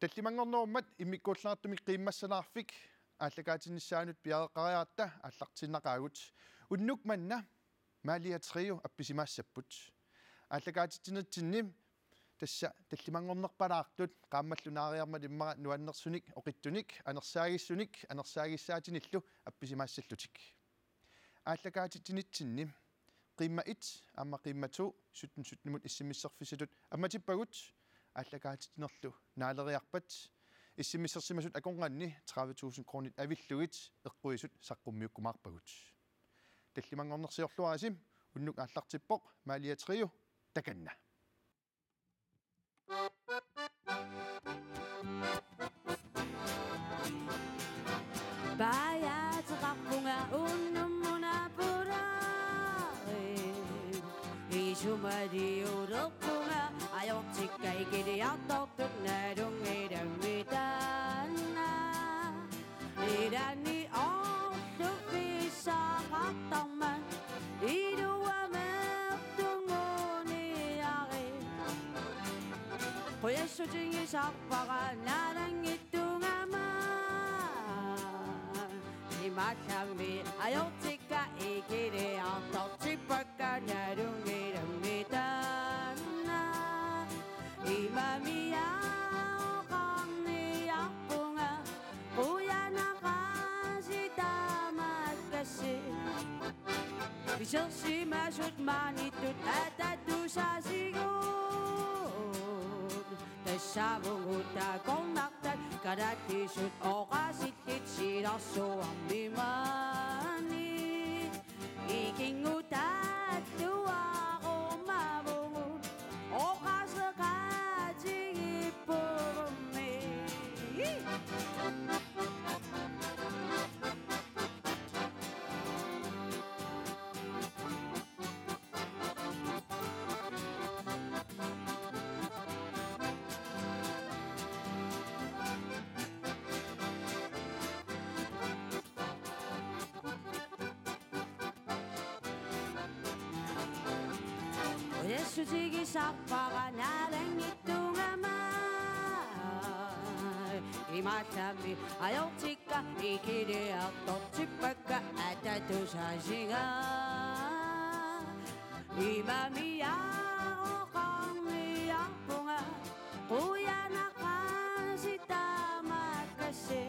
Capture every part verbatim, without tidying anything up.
Tallimanngornerummat immikkuullaartumik qiimmassalaarfik aallakaatinnissaanut piareeqqariaratta aallartiinnaqaagut. Unnuk manna Malia Trio appisimaassapput. Aallakaatitsinitsinni tassa tallimanngornerpalaartut qaammallu naariarmat immaqa nuannersunik, oqitsunik, anersaagissunik, anersaagiissaatinillu appisimaassallutik. Aallakaatitsinitsinni qiimma et aamma qiimma to sytten sytten-imut S M S-erfissatut ammatippagut, aallakaatitsinerlu naaleriarpat S M S-ersimasut akornanni tredive tusind kronit avillugit eqquisut saqqummiukkumaarpagut. Tallimanngornersiorluarisi, unnuk aallartippoq Malia Trio, takanna. Paajaataqarpunga unnuk manna pularit. Isumaliulerpunga ajortikka ikiliartortut nalunngilammi taanna. Ilaanni orluffissaqartarmat iluamertunguniarit. Qujassutigisarpara naalanngittunga aamma. Imaallami ajortikka ikiliartortippakka nalunngilammi taanna. Imamiaa oqarniarpunga qujanaqaasi tamakkuusi. Isersimasut maaniittut atatusaasigut. Tassaavugut takornartat kalaallisut oqaasillit silarsuarmi maani. Ikinngutaalluarumaarpugut oqaaseqaatigippugut. Qujassutigisarpara naalanngittunga aamma. Imaallami ajortikka ikiliartortippakka atatusaasigut. Imamiaa oqarniarpunga qujanaqaasi tamakkuusi.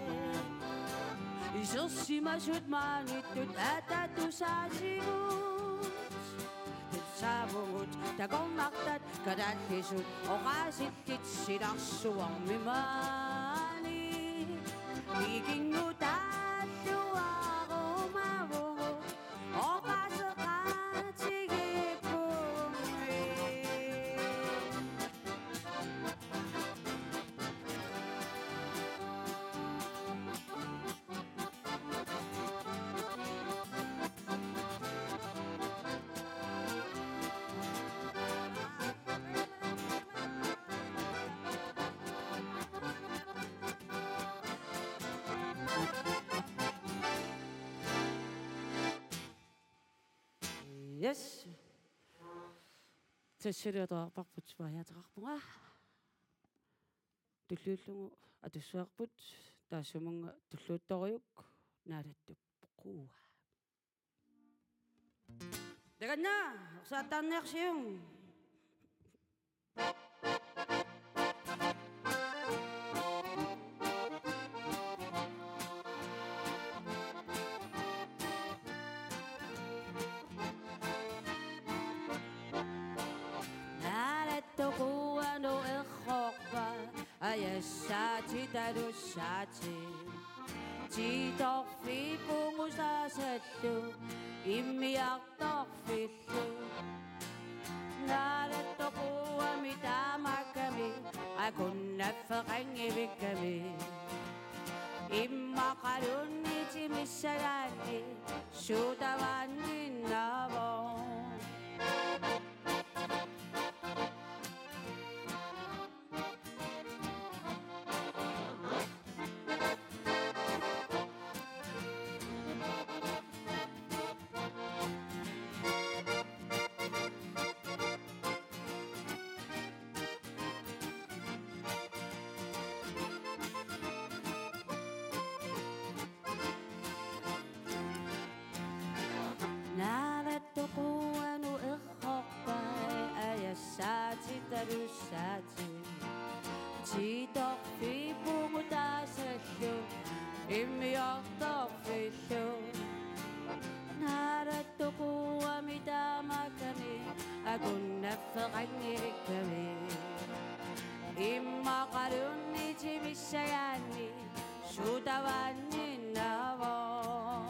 Isersimasut maaniittut atatusaasigut. Tassaavugut takornartat kalaallisut oqaasillit silarsuarmi maani. Ikinngutaalluarumaarpugut oqaaseqaatigippugut. Yes. Tassali atuarparput paajaataqarpunga. Tulliullugu atussavarput, taassumunnga tulluuttorujuk, naalattup quua. Takanna, oqsaattarniarsiuk. Naalattup quanut errorpat, ajassaatit talussaatit. Titorfiit pungusaasallu, immiartorfillu. Naalattup quami tamakkermi, akunnaffeqanngivikkami. Immaqaluunniit timissagaanni, suut avaanngiinnarpoq. Titalussaatit titorfiippugut taasallu immiortorfillu. Naarattoquami taamakkami akunnaffeqanngivikkami. Immaqaluunniit timissagaanni sutavanninnaavoq.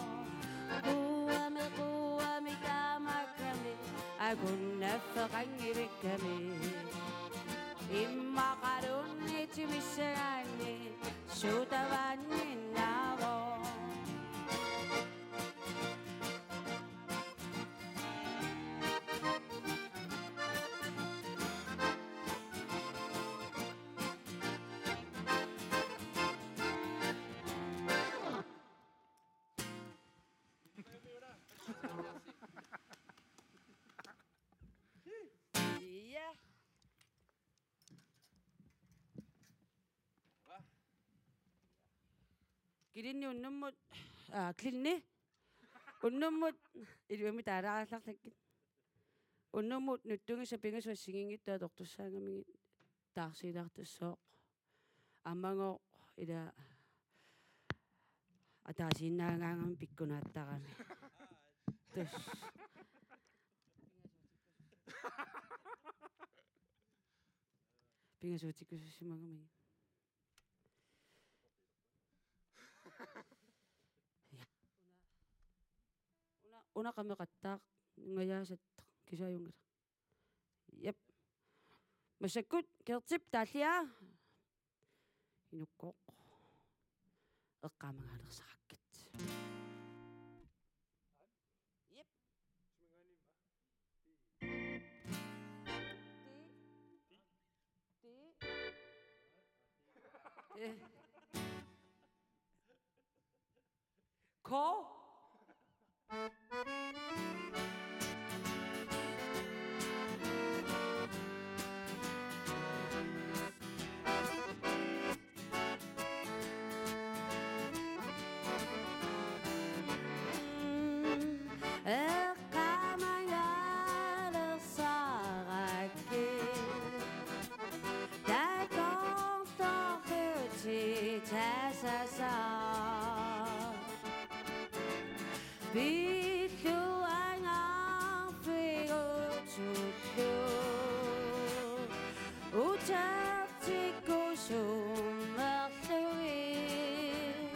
Quami quami taamakkami akunnaffeqanngivikkami. Immaqaluunniit timissagaanni sutavanninnaavoq. Ja. Kilinni unnummut, aa, Kilinni unnummut, ilumut taalaarallarlakkit. Unnummut nuttunngitsoq pingasut assigiinngitsut atortussaagamikkit taarsiilaartussooq. Aammagooq ila ataasiinnaagaangami pikkunaattarami. Tus. Pingasuutikkusussimagami. Ja. Una, una qameqattaaq, ngajaasat kisaajunngilaq. Jep. Massakkut Gertip taalliaa. Inukkooq. Eqqaamangaalersaqqit. Jep. Ti. Ti. Eh. Ko. Eqqaamangaalersaqqit. Takorloorlutit tasassaq. Pilluangarfigutsullu. Utertikkusumerlugit.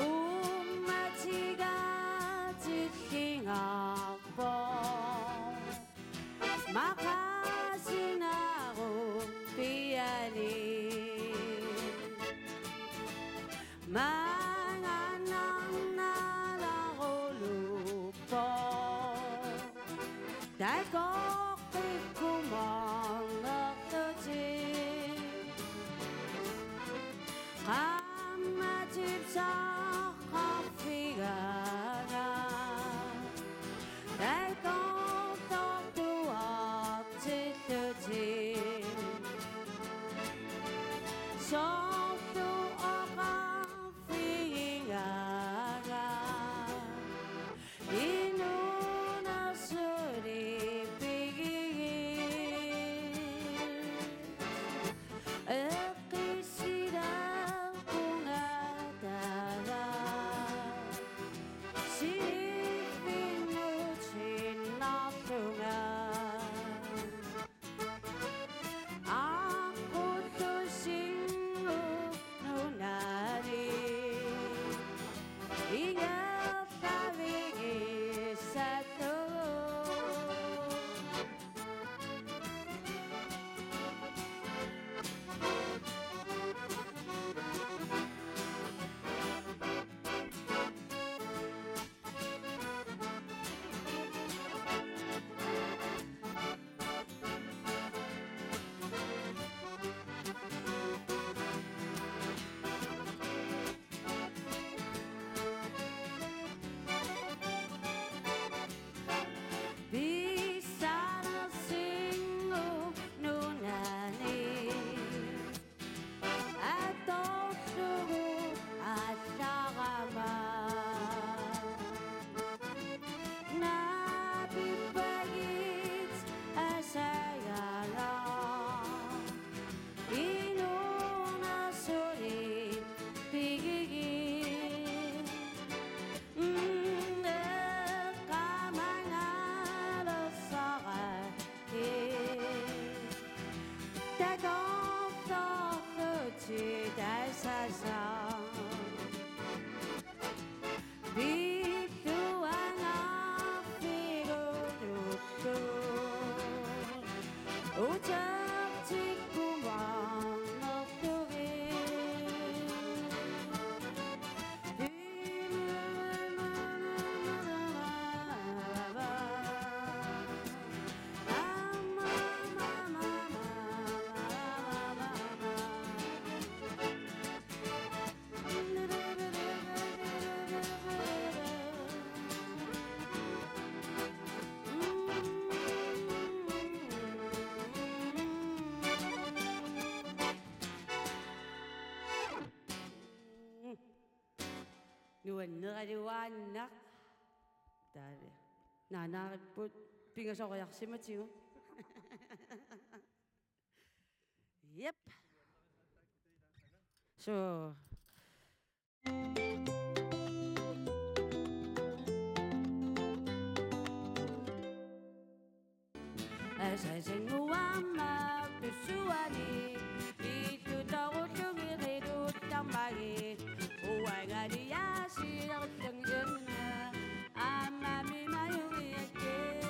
Uummatigaatillungaarpoq. Maqaasinaarupiaani. Maanngarnarnaa Utertikkumaarnertugit. Nuanneraluaannaq. Taava. Naanaaripput pingasoriarsimatigut. Jep. So. Asasannguamma tussuani, illutorullugit qiluttarmagit, uangaliaasilerlunngimma, aamma mimajugiakkit.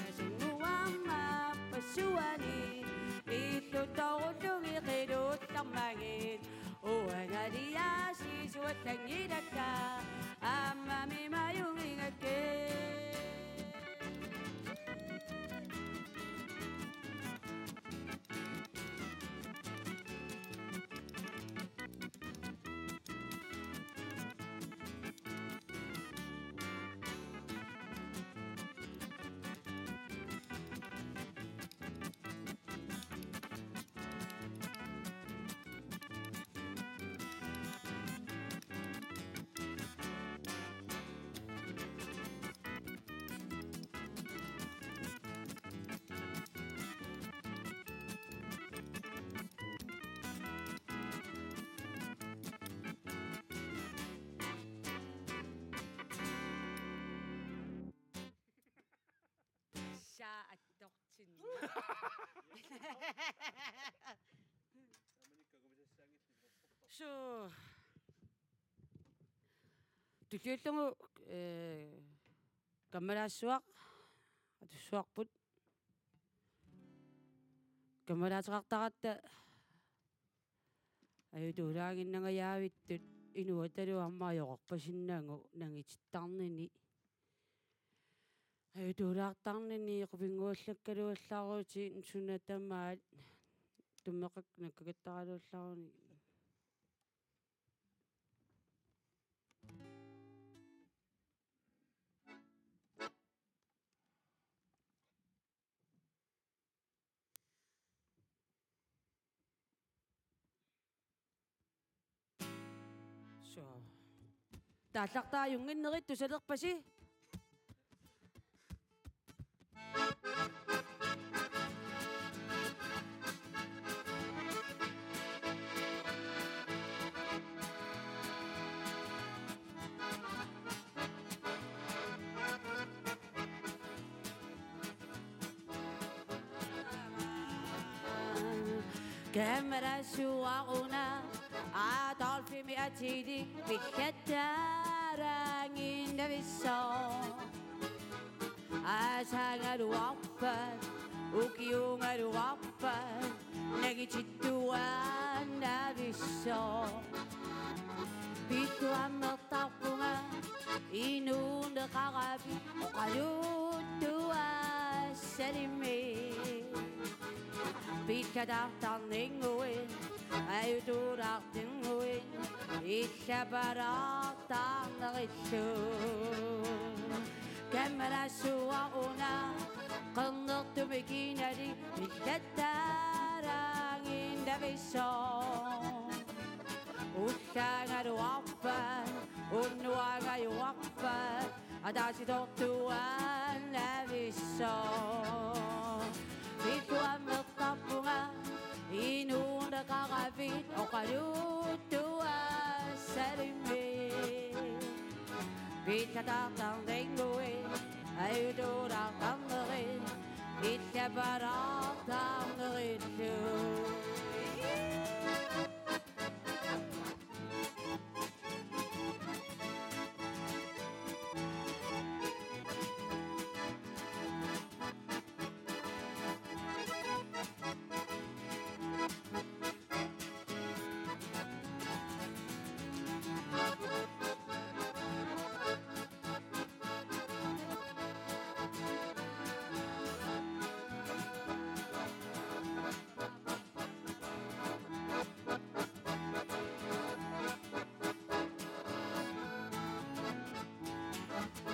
Asasannguamma passuani, illutorullugit qiluttarmagit, uangaliaasiit suallanngilakka, aamma mimajugigakkit. Saa attortinni. Suu. Tulliullugu, eh, kammalaassuaq atussuarput. Kammalaateqartaratta ajutuulaaginnangajaavittut inuatalu aamma ajoqerpasinnagu nangitittarnini. Ajutuulaartarnini qupinnguallakkaluallaruuti suna tamaat tummeqakkit nakkakattaraluallarunik. Suu. Taallartaa ajunnginnerit tusalerpasi. Kammalaassua una Adolfimik atilik pillattaaraangiinnavissoq. Asaagaluarpat, ukiugaluarpat, nangitittuaannavissooq. Pilluammertarpunga inuuneqaravit oqaluttuassalimmik. Pillatartarninnguit, ajutuulaartinnguit, illapalaartarnerillu. Kammalaassua una, qernertumik inali, pillattaaraangiinnavissoq. Ullaagaluarpat, unnuaagaluarpat, ataasitortuaannavissooq. Pilluammertarpunga inuuneqaravit oqaluttuassalimmik. Pillatartarninnguit, ajutuulaartarnerit, illapalaartar-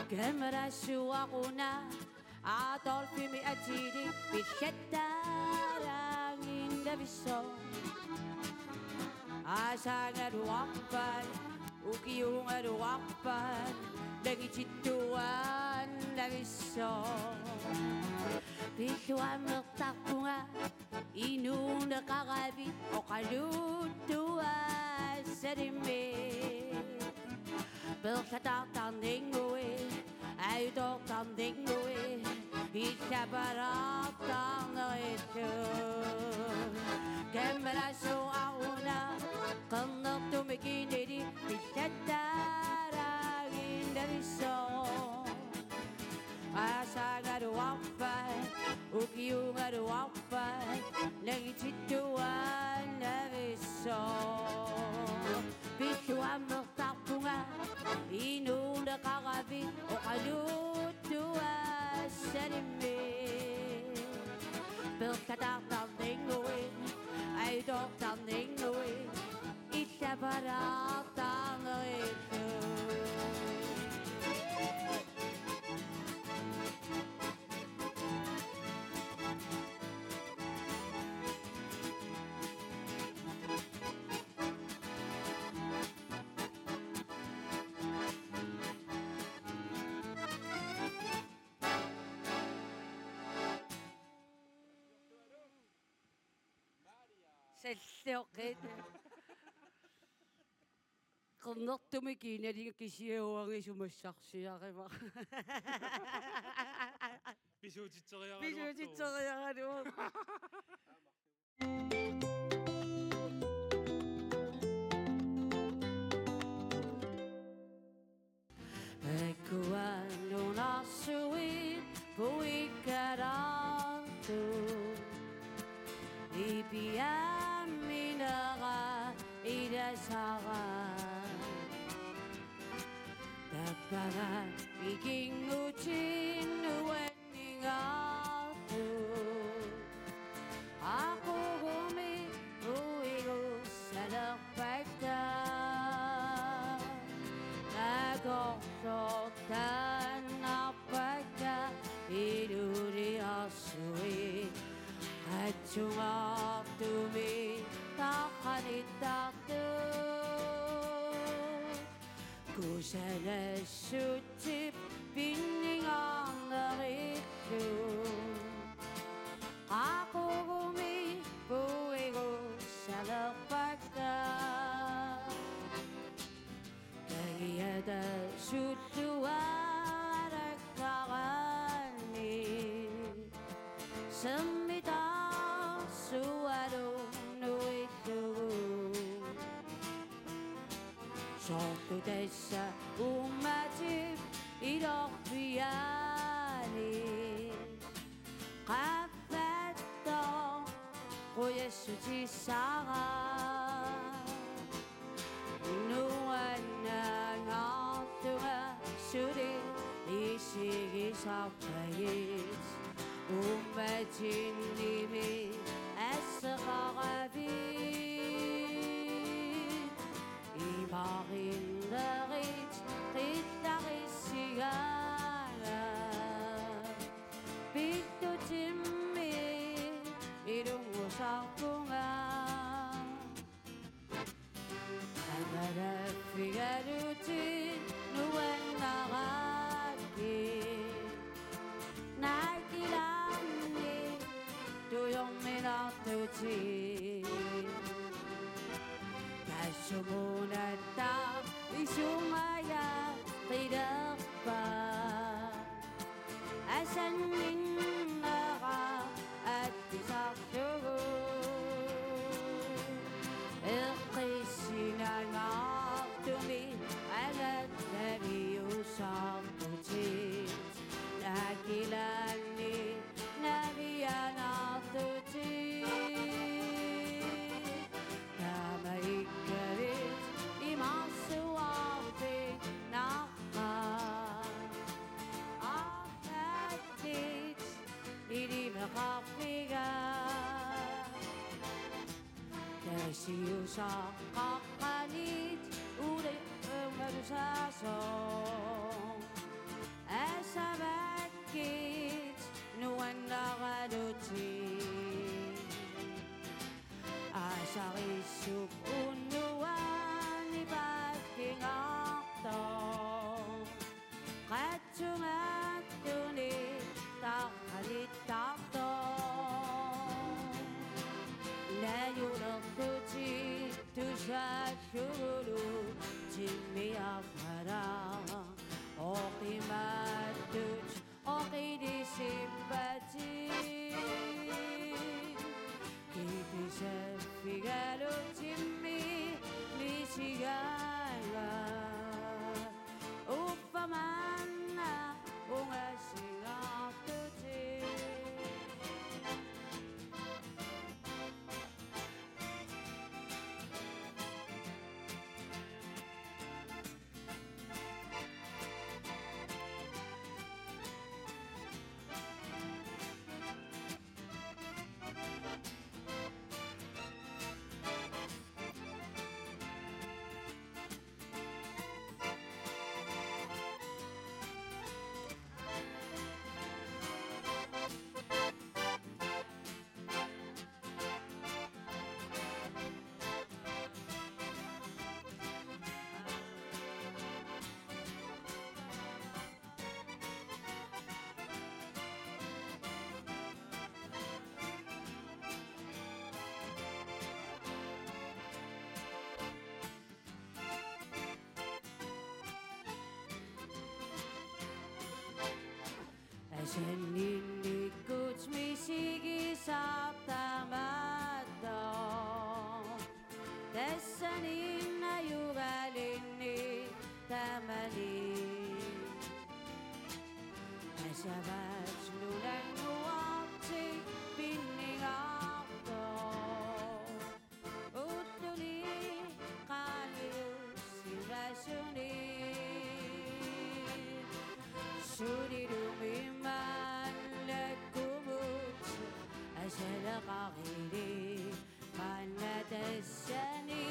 Kammalaassuaq una Adolfimik atilik pillattaaraanginnavissooq. Aasaagaluarpat, ukiugaluarpat, nangitittuaannavissooq. Pilluammertarpunga inuuneqaravit oqaluttuassalimmik. Perlataartarninnguit, ajutoortarninnguit, illapalaartarnerillu. Kammalaassuaq una qernertumik kinilik pillattaaraanginnavissooq. Aasaagaluarpat, ukiugaluarpat, nangitittuaannavissooq. Pilluammertarpunga inuuneqaravit oqaluttuassalimmik. Perlataartarninnguit, ajutoortarninnguit, illapalaartarnerillu. Salloqit. Qernertumik kinilik kisiat uanga isumassarsiarivara. Pisuutitseriaraluartoq. Pisuutitseriaraluartoq. Takuannunarsuit puikkalaartut. Ipiamminera ilasara. Tappara ikinngutinnuan ningaartut. Aqugumik puigussalerpakka. Takorloortaannarpakka iluliarsuit. Qatsungaartumik taqqanittartut. Kusanassutsip pinningaarnerillu. Aqugumik puigussalerpakka. Kagiata sulluaralakkaraanni. Sermitaarsualuunnuillugu. Soorlu tassa uummatip ilorpiaani. Qaffattooq qujassutissara. Nuannaangaartunga suli isigisarpagit. Uummatinnimi asseqaravit. Imaginnerit qillarissigaangat. Pittutimmi ilunngusarpunga. Amalaffigalutit nuannarakkit. Nakilaanni tujorminartutit. Tassumuunatta isumajaqqilerpat. Asanninnera attisarlugu. Eqqissinangaartumik angallaviusarputit. Nakilaanni navianartutit. Taamaikkavit imarsuarfik naqqat. Arnattit ilimeqarfiga. Tasiusaq qaqqanit uliumalusaasoq. Sulu timmiarpara oqimaatut oqilisippati. Kitisaffigalu timmi misigaanga. Uffa manna ungasingaartutit. Asanninnikkut misigisartaamaattoq. Tassani najugalinni tamani. Asavaat nunanguartik pinningaartoq. Ulluni qaangiussivasuni. Sulilumi maannakkumut asalaqarili. Maanna tassani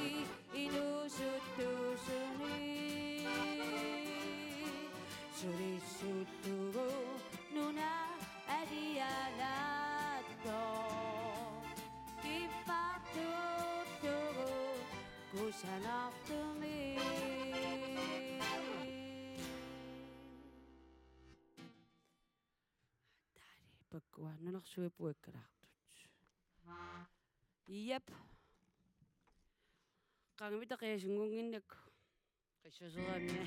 inuusuttuusuni. Sulissullugu nuna alianaattoq. Kippartuullugu kusanartumik. Taali pakkua nunarsuit puikkalaartut. Iap. Qangamita qiasunngunnginnakku. Qissuserammi.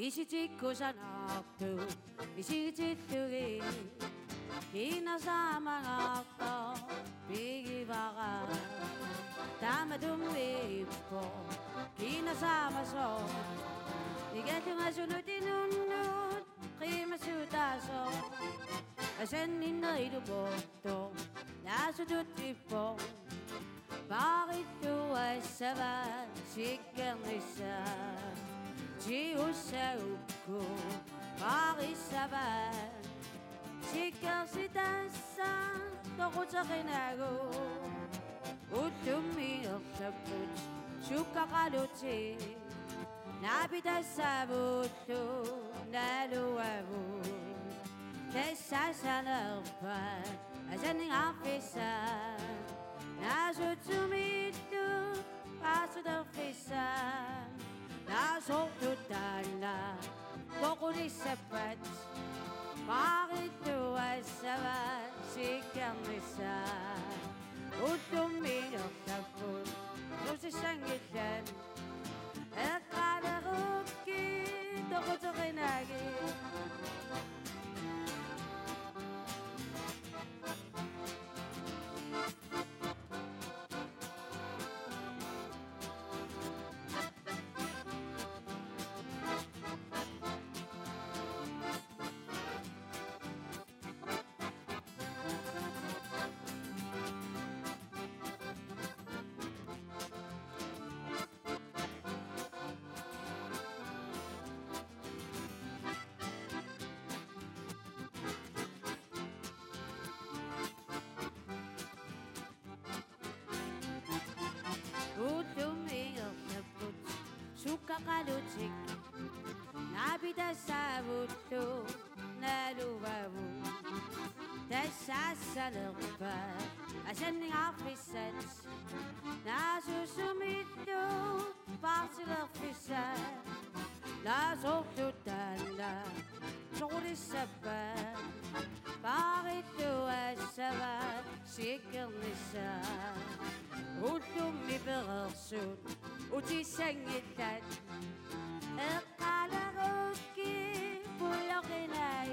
Isitikkusanartu isigitillugit kinasaamangaartoq pigivara. Taamatummiippoq kinasaamasoq igallugasunut inunnut qiimasuutaasoq. Asanninnerup portoq naasututtippoq. Paarilluassavaat sikkernissaa. Tigussagukkit paarissavaat sikkersitassaq toquteqinagu. Ullummi ingerlapput sukkaqalutik. Naapitassavullu naaluavut. Tassa assanerpaat asanningaarfissaat. Naasutsumillu paassuterfissaat. Naasortut taanna toqulissappat. Paarilluassavaat sikkernissaa. Ullummi ingerlapput susissanngillat. Eqqaalerukkit toquteqinagit. Ullummi ingerlapput sukkaqalutik. Naapitassavullu naaluavut. Tassa assanerpaat asanningaarfissaat. Naasutsumillu Arsilerfissaa, naasorlu taanna, soqulissappat, paarittuassava, sikkernissaa, ullummi pereersut, utissanngillat, eqqaalerukkit, pulloqinai.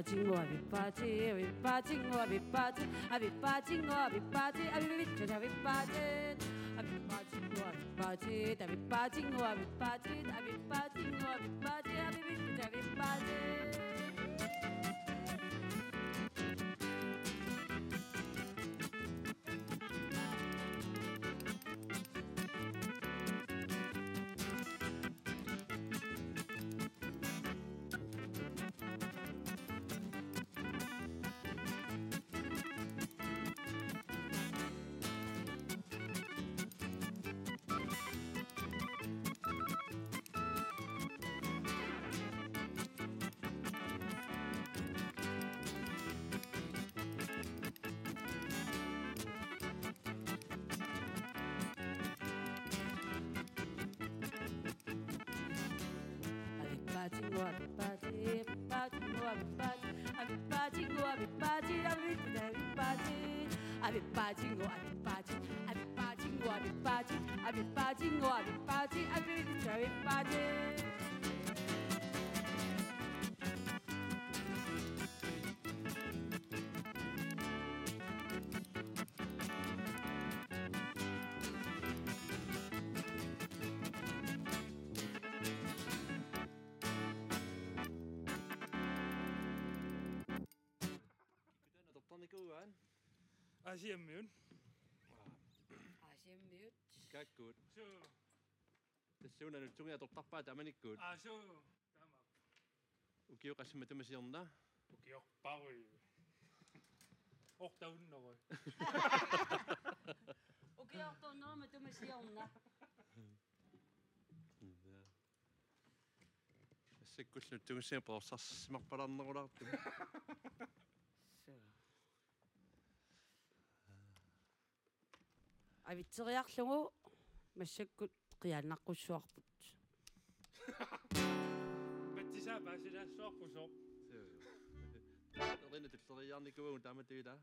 Avippatinngua, avippati, avippatinngua, avippati, avippatinngua, avippati, avivittat, avippati. Avippatinngua, avippati, avippatinngua, avippati, avippatinngua, avippati, avivittat, avippati. Avippatinngua, avippati, avippatinngua, avippati, avippatinngua, avippati, avippatinngua, avippati, avippatinngua, avippati, avippatinngua, avippati, avippatinngua, avippati, avippatinngua, avippati. Kikkutaan atortarnikuugaat? Aasiammiut. Aasiammiut. Kaakkut. Suu. Tassuuna nutsunngit atortarpaat taamanikkut. Aa, suu. Taamaappoq. Ukioq qassit matuma siorna? Ukiorpaaluit. Otte hundrede. Ukiortornerma matuma siorna. Massakkullu nutsugussiga perorsarsimarpallaarnerulaartumik. Suu. Avitseriarlugu massakkut qiannaqqussuarput. Patsisaa paasilaassuarpusoq. Erina tulleriiaarnikuuagut taamatut ilaa.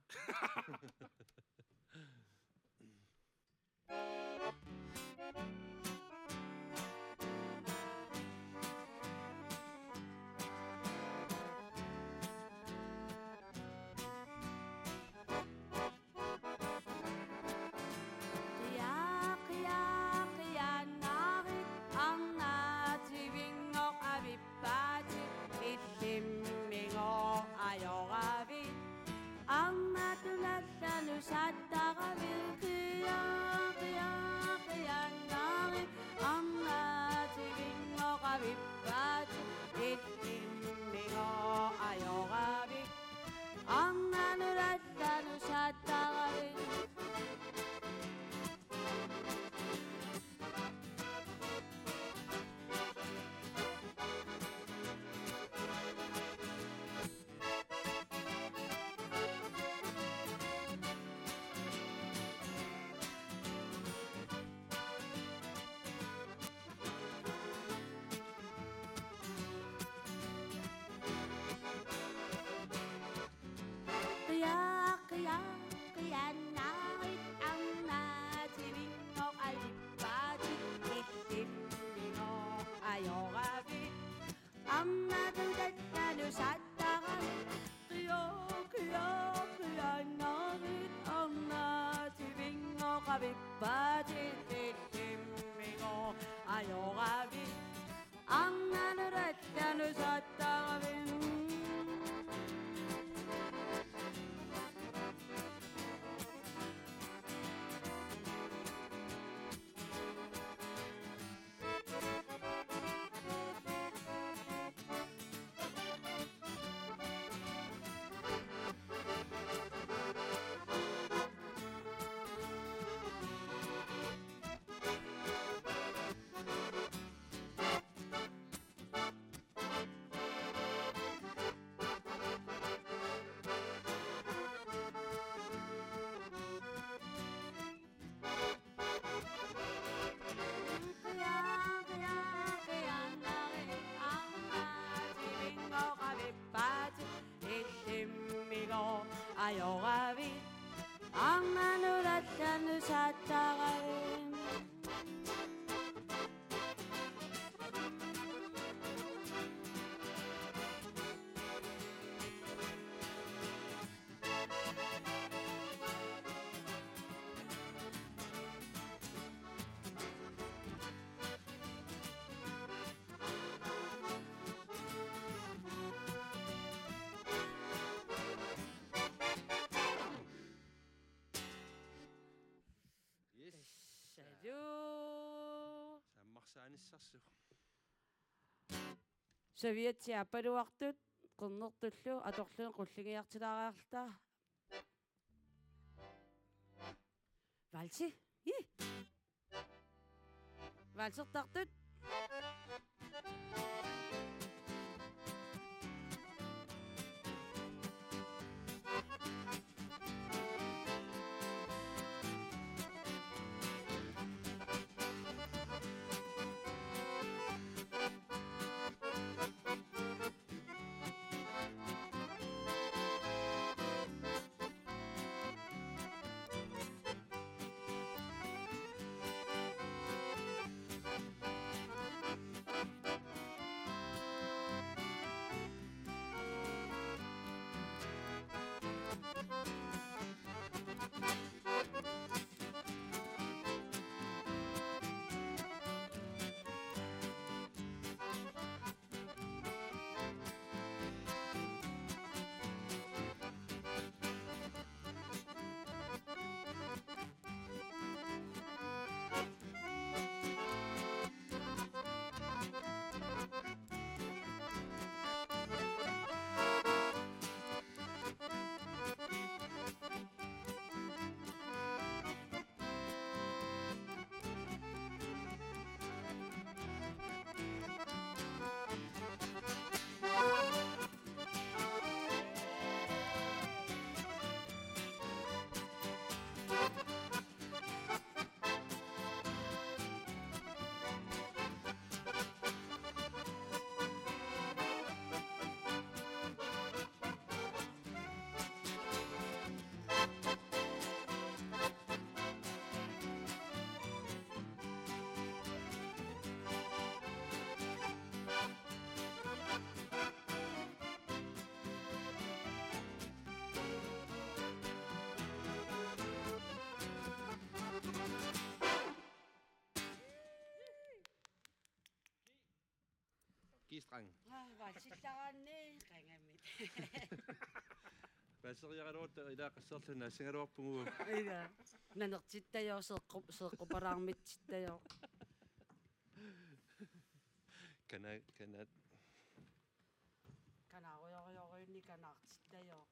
Qia, qia, qiannarit, arnaativinngooq avippaatit, illimminngooq ajoravit, arnaatut allanut saattaravit, qia, qia, qiannarit. Anissarsuaq. Servietsit aappaluartut qernertullu atorlugit qulligiartilaariarta. Valsi. Ih. Valsertartut. G-streng. Aa, valsillaraanni qangamit. Valseriaraluarutta ilaa qasserlunga nassagaluarpugut. Ilaa. Nanertittajoq seeqqup-, seeqqupalaarmitsittajoq. Kana-, kana-, Kanaarujorujorujuunni kanaartittajoq.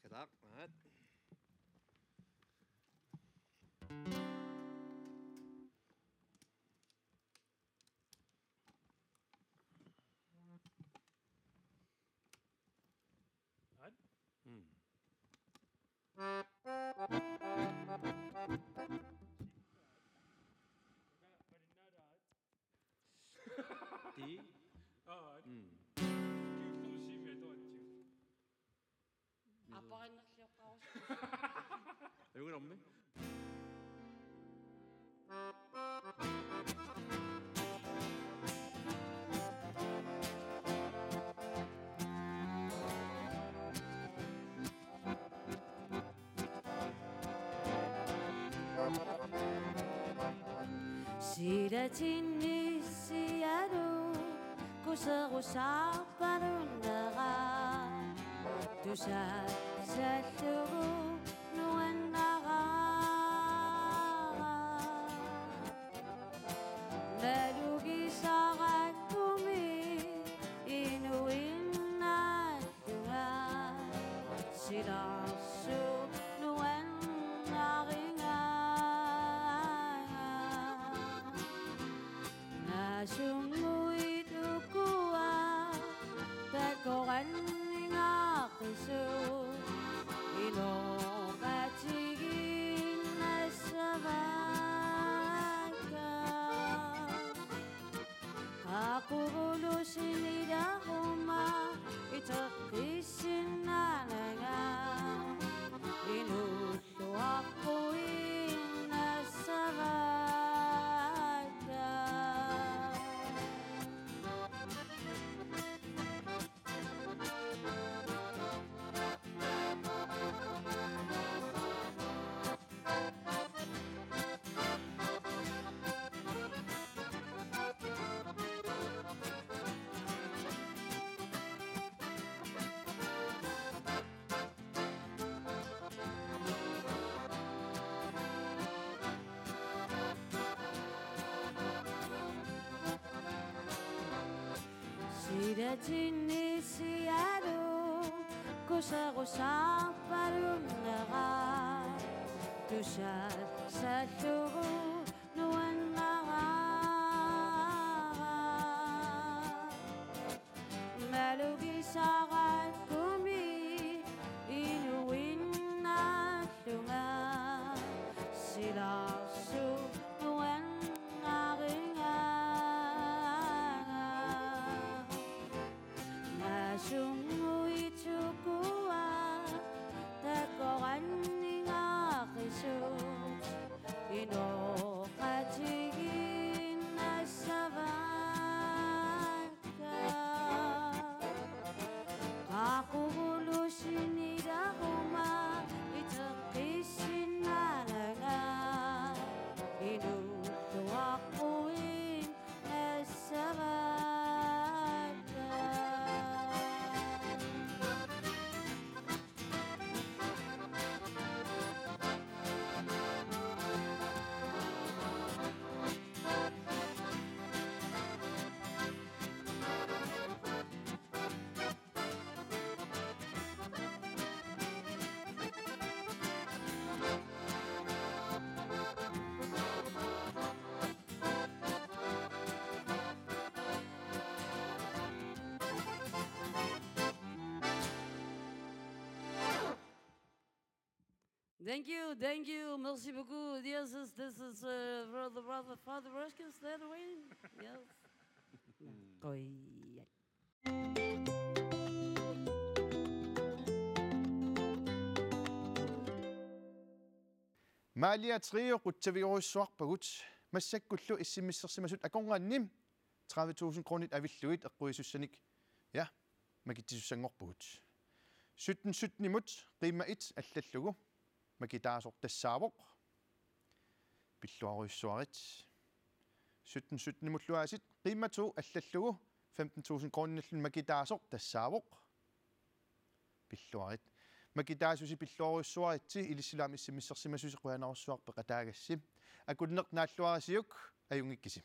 Kataaq, aat. Aat. Mm. Ti? Aa. Mm. Kiulluusiimi atuatsiu. Apparinnarlioqqaarus. Ajugaluarmi. Silatinnissialu kuserusaarpalunnera tusassallugu nuannara. Nalugisarakkumi inuinnaat Tunga silarsuup nuannaringa. Nasunguit ukua takoranningaaqqisu ilo Atinisialu kuserusarpalunnera tusassallugu nuannara. Malugisarakkumi inuinnallunga silarsuup nuannarigaanga. Masunnguit ukua takoranningarisut inoqatigiinnassavakka. Qaqugulusinilaguma iteqqissinnaalanga inuulluaqquiinnassavakka. Thank you, thank you, merci beaucoup. Yes, this, this is uh, brother, brother, Father Roskins, that way. Yes. Qujanaq. Malia Trio qutsavigorujussuarpagut, massakkullu S M S-ersimasut akornanni tredive tusind kronit avillugit eqquisussanik, ja, makitsisussanngorpugut. Sytten sytten-imut qiimma et allallugu makitaasoq tassaavoq. Pilluarujussuarit. Sytten sytten-imullu aasiit qiimma to allallugu femten tusind kroninillu makitaasoq tassaavoq. Pilluarit. Makitaasusi pilluarujussuaritsi, ilissilu aamma S M S-ersimasusi, qujanarujussuaq peqataagassi. Akunneq naalluarisiuk, ajunngikkisi.